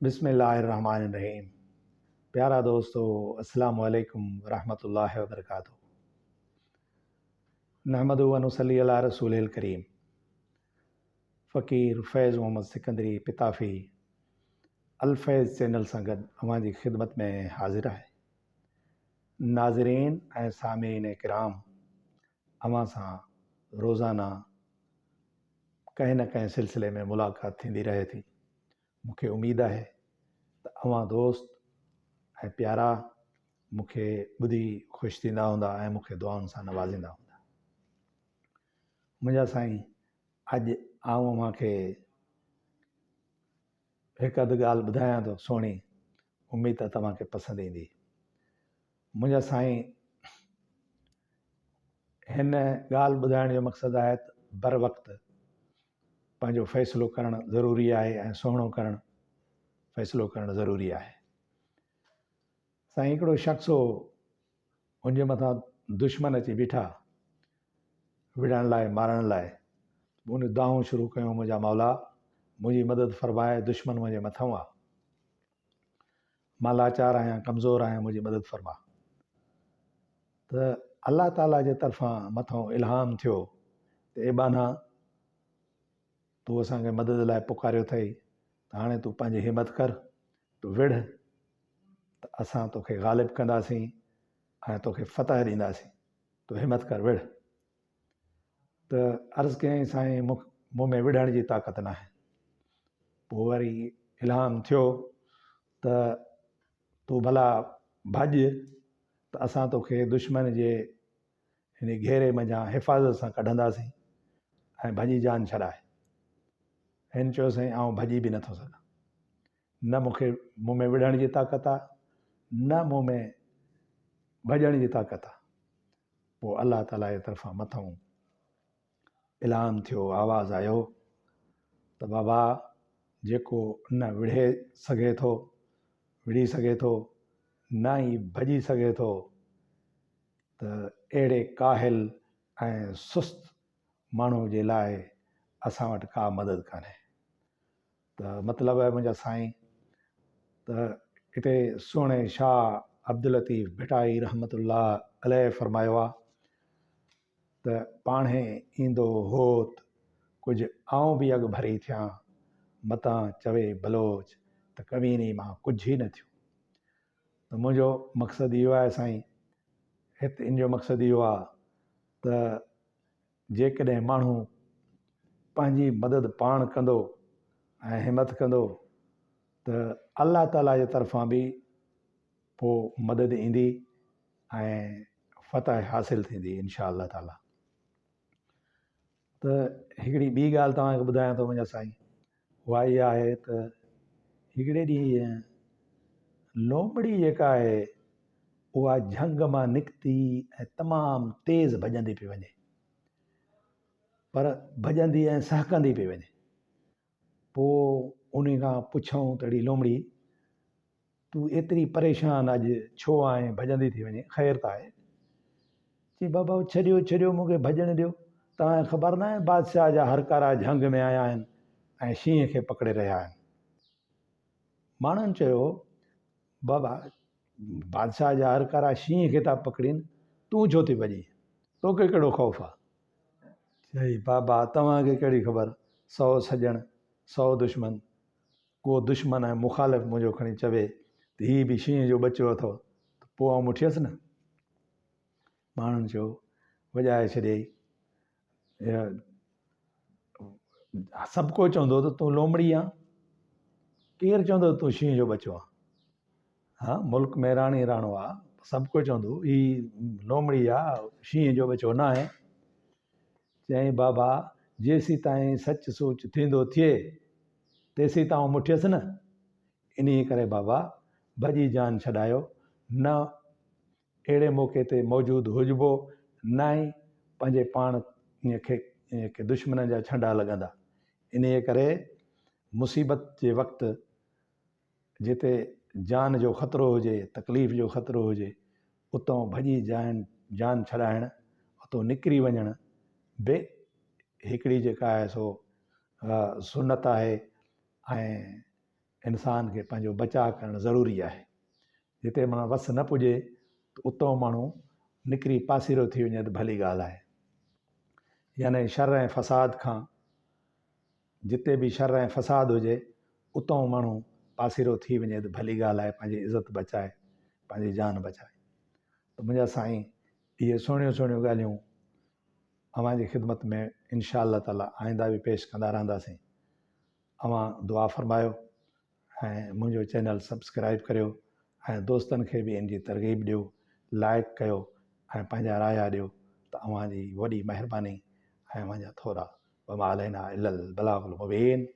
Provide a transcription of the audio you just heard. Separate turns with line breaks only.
بسم الله الرحمٰن الرحيم پيارا دوستو السلام عليڪم ورحمة الله وبرڪاته نحمده ونصلي علي رسوله الڪريم فقير فيض محمد سڪندري پتافي الفيض چينل سان گڏ اوهان جي خدمت ۾ حاضر آهي ناظرين ۽ سامعين ڪرام اوهان سان روزانه ڪنهن نه ڪنهن سلسلي ۾ ملاقات ٿيندي رهي ٿي. مون کي اميد آهي ته اوهان دوست ۽ پيارا مون کي ٻڌي خوش ٿيندا هوندا ۽ مون کي دعائن سان نوازيندا هوندا. منهنجا سائين اڄ آئون اوهان کي هڪ اڌ ڳالهه ٻڌايان ٿو سهڻي اميد ته توهان کي پسند ايندي. منهنجا سائين هن ڳالهه ٻڌائڻ جو مقصد آهي ته بر وقت پنهنجو فيصلو ڪرڻ ضروري آهي ۽ سهڻو ڪرڻ فيصلو ڪرڻ ضروري آهي. سائين هڪڙو شخص هو ان جي مٿان دشمن اچي بيٺا وڙهڻ لاء مارڻ لاء ان دانهون شروع ڪيون منهنجا مولا منهنجي مدد فرماء دشمن منهنجي مٿئون آ. مان لاچار آهيان، ڪمزور آهيان، منهنجي مدد فرما. ته الله تعاليٰ جي طرفان مٿئون الهام ٿيو ته اي ٻانها! تو اسان کي مدد لاء پڪاريو اٿئي ته هاڻي تون پنهنجي همت ڪر، تون وڙهه ته اسان توکي غالب ڪنداسين ۽ توکي فتح ڏينداسين، تون همت ڪر وڙهه. ته عرض ڪيائين سائين مون ۾ وڙهڻ جي طاقت ناهي. پوء وري الهام ٿيو ته تون ڀلا ڀڄ ته اسان توکي دشمن جي هن گهيري منجهان حفاظت سان ڪڍنداسين ۽ ڀڄي جان ڇڏاء. هن چيو سائين آئون ڀڄي به نٿو سگهان. نه مون کي مون ۾ وڙهڻ جي طاقت آ نه مون ۾ ڀڄڻ جي طاقت آ. پوء الله تعاليٰ جي طرفان مٿئون اعلان ٿيو، آواز آيو ته بابا جيڪو نه وڙهي سگهي ٿو، وڙهي سگهي ٿو، نه ئي ڀڄي سگهي ٿو ته اهڙي ڪاهل ۽ سست ماڻهو جي لاء اسان وٽ ڪا مدد ڪانهي. ته مطلب آهي منهنجا سائين ته هتي سهڻي شاهه عبداللطيف ڀٽائي رحمة الله عليه فرمايو آهي ته پاڻهي ايندو هوت ڪجهه آئون به اڳ ڀري ٿيان متان چوي بلوچ ته ڪويني مان ڪجهه ئي نه ٿيو ته منهنجو مقصد اهو آهي سائين هت ان جو مقصد اهو آهي ته جيڪڏهن ماڻهو پنهنجي مدد پاڻ ڪندو ۽ همت ڪندو ته الله تعاليٰ جي طرفان به پوء مدد ايندي ۽ فتح حاصل ٿيندي انشاء الله تعاليٰ. ته هڪڙي ٻي ڳالهه توهان کي ٻڌايان ٿو منهنجا سائين اها اها آهي ته هڪڙي ڏينهن لومڙي جيڪا آهي اها جهنگ مان نڪتي ۽ تمام تيز ڀڄندي پئي وڃي پر ڀڄندي ۽ سهڪندي پئي وڃي پوء ان کان پڇيائون ته اڙي لومڙي تون ايتري پريشان اڄ ڇو آهين ڀڄندي ٿي وڃين خير ته آهي؟ چي بابا ڇڏيو ڇڏيو مون کي ڀڄڻ ڏيو توهان کي خبر ناهي بادشاهه جا هرڪارا جهنگ ۾ آيا آهن ۽ شينهن کي پڪڙي رهيا آهن. ماڻهن چيو بابا بادشاهه جا هرڪارا شينهن کي ٿا پڪڙين تون ڇو ٿي ڀڄين توکي ڪهڙو خوف آهي؟ چئي بابا توهان کي ڪهڙي خبر سو سڄڻ سو دشمن ڪو دشمن ۽ مخالف منهنجو کڻي چوي ته هي به شينهن جو ٻچو اٿو ته پوء آئون مٺيس نه؟ ماڻهن چيو، وڄائي ڇڏيئي. سڀ ڪو چوندو ته تون لومڙي آن، ڪير چوندو ته تون شينهن جو ٻچو آن؟ ها ملڪ ۾ راڻي راڻو آ، سڀ ڪو چوندو هي لومڙي آ، شينهن جو ٻچو ناهي. چيائين، بابا جيسيتائين سچ سوچ ٿيندو ٿئي، تيسين ته آئون مٺيس نه. انهيء ڪري بابا ڀڄي جان ڇڏايو، نه اهڙي موقعي تي موجود هجبو، نه ئي پنهنجي پاڻ کي دشمنن جا ڇنڊا لڳندا. انهيء ڪري مصيبت جي وقت جتي جان جو خطرو هجي، تڪليف جو خطرو هجي، اتان ڀڄي جان جان ڇڏائڻ، اتان نڪري وڃڻ به هڪڙي جيڪا آهي سو سنت آهي ۽ انسان کي پنهنجو بچاء ڪرڻ ضروري آهي. جتي معنيٰ وس نه پڄي ته اتئون ماڻهو نڪري پاسيرو ٿي وڃي ته ڀلي ڳالهه آهي. يعني شر ۽ فساد کان جتي به شر ۽ فساد هجي اتئون ماڻهو پاسيرو ٿي وڃي ته ڀلي ڳالهه آهي پنهنجي عزت بچائي پنهنجي جان بچائي. ته منهنجا سائين اهي سهڻيون سهڻيون ڳالهيون اوهان جي خدمت ۾ انشاء الله تعاليٰ آئنده به پيش ڪندا رهنداسين. اوهان دعا فرمايو ۽ منهنجو چينل سبسڪرائيب ڪريو ۽ دوستن کي به ان جي ترغيب ڏيو لائيڪ ڪيو ۽ پنهنجا رايا ڏيو ته اوهان جي وڏي مهرباني ۽ اوهان جا ٿورا وما علينا الا البلاغ المبين.